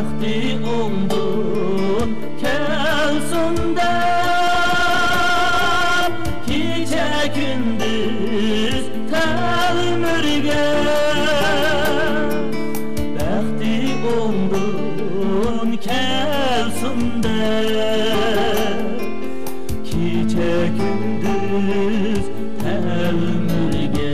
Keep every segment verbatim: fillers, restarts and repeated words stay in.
بەختى ئوڭدىن كەلسۇن دەپ، كېچە كۈندۈز تەلمۈرگەن. بەختى ئوڭدىن كەلسۇن دەپ، كېچە كۈندۈز تەلمۈرگەن.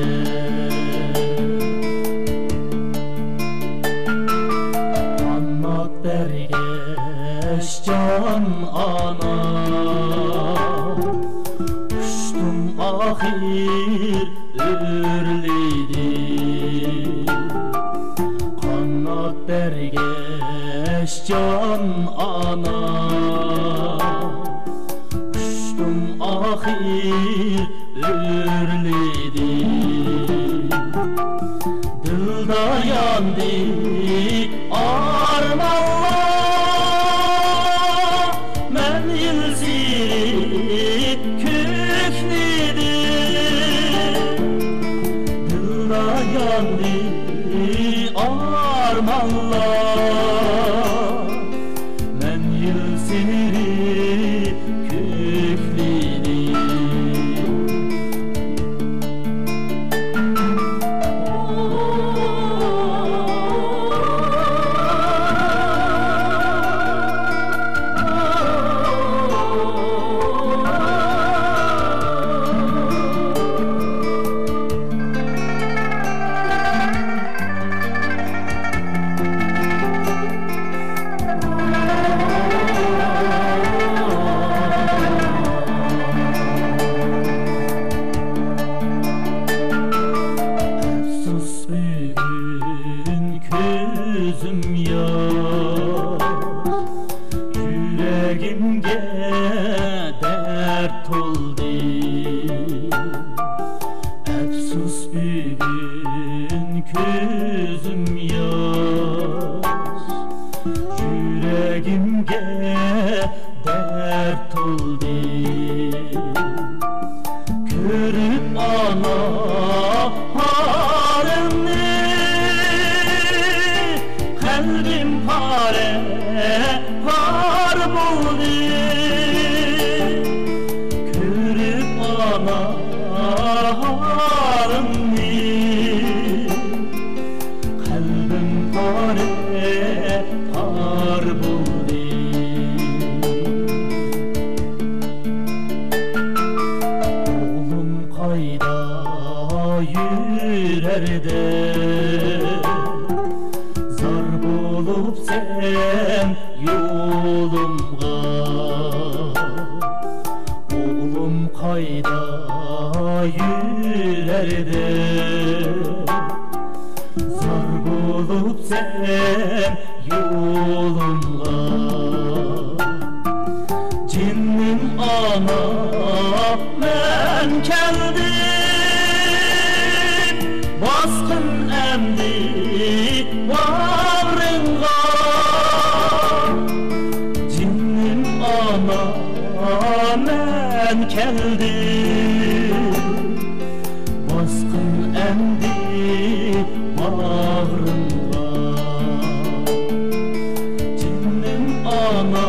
قانات بەرگەچ جان ئانا، ئۇچتۇم ئاخىر ئۆرلىدىم. قانات بەرگەچ جان ئانا، ئۇچتۇم ئاخىر ئۆرلىدىم. دىلدا ياندى ئارمانلار، مەن يىلسېرى كۆكلىدىم. دىلدا ياندى ئارمانلار، مەن يىلسېرى كۆكلىدىم. ئەپسۇس، بۈگۈن كۆزۈم ياش، يۈرەگىمگە دەرد تولدى. ئەپسۇس، بۈگۈن كۆزۈم ياش، يۈرەگىمگە دەرد تولدى. كۆرۈپ ئانا ھالىمنى، قەلبىم پارە پار بولدى. كۆرۈپ ئانا ھالىمنى، قەلبىم پارە پار بولدى. ئوغلۇم قايدا يۈرەردە، زار بولۇپ سەن يولۇمغا. ئوغلۇم قايدا يۈرەردە، زار بولۇپ سەن يولۇمغا. جېنىم ئانا، مەن كەلدىم، باسقىن ئەمدى باغرىڭغا. جېنىم ئانا، مەن كەلدىم، باسقىن ئەمدى باغرىڭغا. جېنىم ئانا،